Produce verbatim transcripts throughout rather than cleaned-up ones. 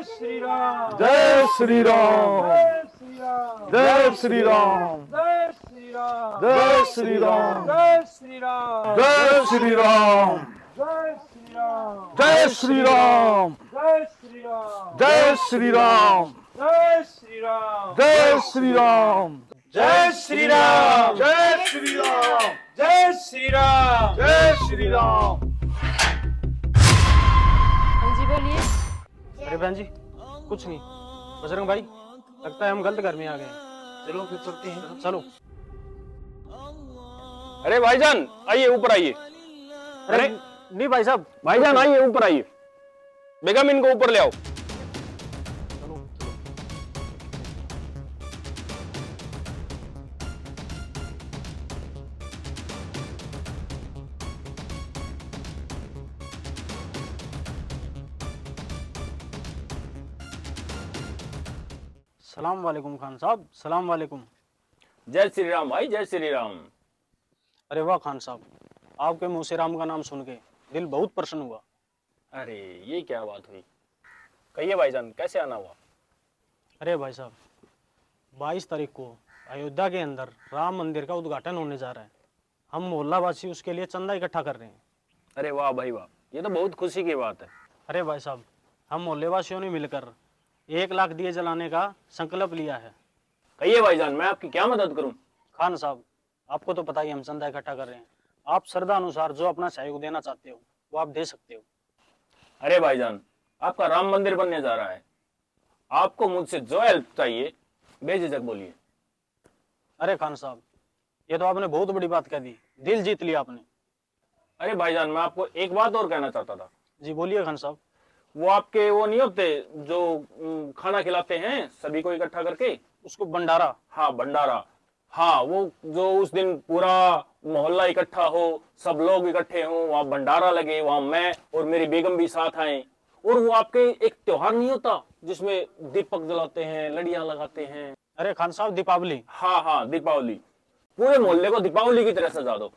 श्री राम। जय श्री राम। जय श्री राम। जय श्री राम। जय श्री राम। जय श्री राम। जय श्री राम। जय श्री राम। जय श्री राम। जय श्री राम। जय श्री राम। जय श्री राम। जय श्री राम। जय श्री राम। जय श्री राम। जय श्री राम। जय श्री राम। जय श्री राम। हाँ जी, बोलिए। अरे बहन जी, कुछ नहीं। बजरंग भाई, लगता है हम गलत घर में आ गए हैं। चलो फिर चलते हैं। चलो। अरे भाईजान, आइए, ऊपर आइए। अरे, अरे। नहीं भाई साहब। भाईजान, आइए, ऊपर आइए। बेगम, इनको ऊपर ले आओ। सलाम वालेकुम खान साहब, सलाम वालेकुम। जय श्री राम भाई, जय श्री राम। अरे वाह खान साहब, आपके मुंह से राम का नाम सुन के दिल बहुत प्रसन्न हुआ। अरे, ये क्या बात हुई? कहिए भाईजान, कैसे आना हुआ? अरे भाई साहब, बाईस तारीख को अयोध्या के अंदर राम मंदिर का उद्घाटन होने जा रहा है। हम मोहल्ला वासी उसके लिए चंदा इकट्ठा कर रहे हैं। अरे वाह भाई वाह, ये तो बहुत खुशी की बात है। अरे भाई साहब, हम मोहल्ले वासियों ने मिलकर एक लाख दिए जलाने का संकल्प लिया है। कहिए भाईजान, मैं आपकी क्या मदद करूं? खान साहब, आपको तो पता ही हम चंदा इकट्ठा कर रहे हैं। आप श्रद्धा अनुसार जो अपना सहयोग देना चाहते हो, वो आप दे सकते हो। अरे भाईजान, आपका राम मंदिर बनने जा रहा है, आपको मुझसे जो हेल्प चाहिए, बेझिझक बोलिए। अरे खान साहब, ये तो आपने बहुत बड़ी बात कह दी, दिल जीत लिया आपने। अरे भाईजान, मैं आपको एक बात और कहना चाहता था। जी बोलिए खान साहब। वो आपके वो नहीं होते जो, उम, खाना खिलाते हैं सभी को इकट्ठा करके? उसको भंडारा। हाँ, भंडारा। हाँ, वो जो उस दिन पूरा मोहल्ला इकट्ठा हो, सब लोग इकट्ठे हों, वहाँ भंडारा लगे, वहाँ मैं और मेरी बेगम भी साथ आए। और वो आपके एक त्योहार नहीं होता जिसमें दीपक जलाते हैं, लड़ियाँ लगाते हैं? अरे खान साहब, दीपावली। हाँ, हाँ, दीपावली। पूरे मोहल्ले को दीपावली की तरह सजा दो।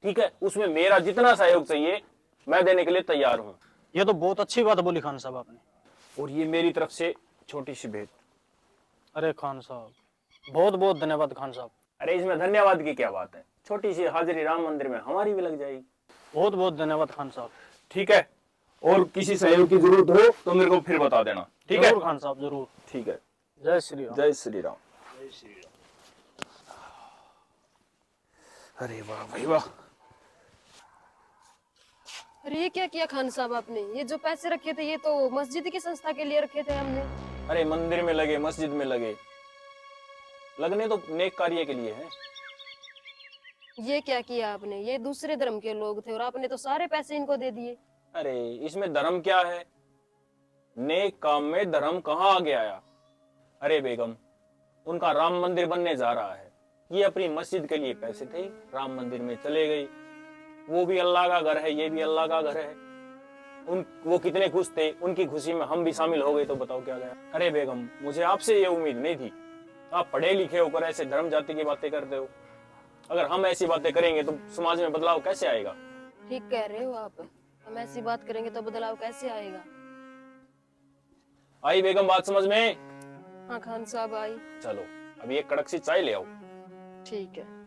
ठीक है, उसमें मेरा जितना सहयोग चाहिए, मैं देने के लिए तैयार हूँ। ये तो बहुत अच्छी बात बोली खान साहब आपने। और ये मेरी तरफ से छोटी सी भेंट। अरे खान साहब, बहुत बहुत धन्यवाद खान साहब। अरे, इसमें धन्यवाद की क्या बात है, छोटी सी हाजिरी राम मंदिर में हमारी भी लग जाएगी। बहुत बहुत धन्यवाद खान साहब। ठीक है, और किसी सहयोग की जरूरत हो तो मेरे को फिर बता देना, ठीक है? जरूर खान साहब, जरूर। ठीक है। जय श्री राम। जय श्री राम। अरे वाह भाई वाह। अरे, ये क्या किया खान साहब आपने? ये जो पैसे रखे थे, ये तो मस्जिद की संस्था के लिए रखे थे हमने। अरे, मंदिर में लगे, मस्जिद में लगे, लगने तो नेक कार्य के लिए हैं। ये क्या किया आपने? ये दूसरे धर्म के लोग थे और आपने तो सारे पैसे इनको दे दिए। अरे, इसमें धर्म क्या है? नेक काम में धर्म कहाँ आगे आया? अरे बेगम, उनका राम मंदिर बनने जा रहा है, ये अपनी मस्जिद के लिए पैसे थे, राम मंदिर में चले गए। वो भी अल्लाह का घर है, ये भी अल्लाह का घर है। उन, वो कितने खुश थे, उनकी खुशी में हम भी शामिल हो गए तो बताओ क्या गया? अरे बेगम, मुझे आपसे ये उम्मीद नहीं थी। आप पढ़े लिखे होकर ऐसे धर्म जाति की बातें करते हो। अगर हम ऐसी बातें करेंगे तो समाज में बदलाव कैसे आएगा? ठीक कह रहे हो आप, हम ऐसी बात करेंगे तो बदलाव कैसे आएगा? आई बेगम बात समझ में? हाँ खान साहब, आई। चलो, अब ये कड़क सी चाय ले आओ। ठीक है।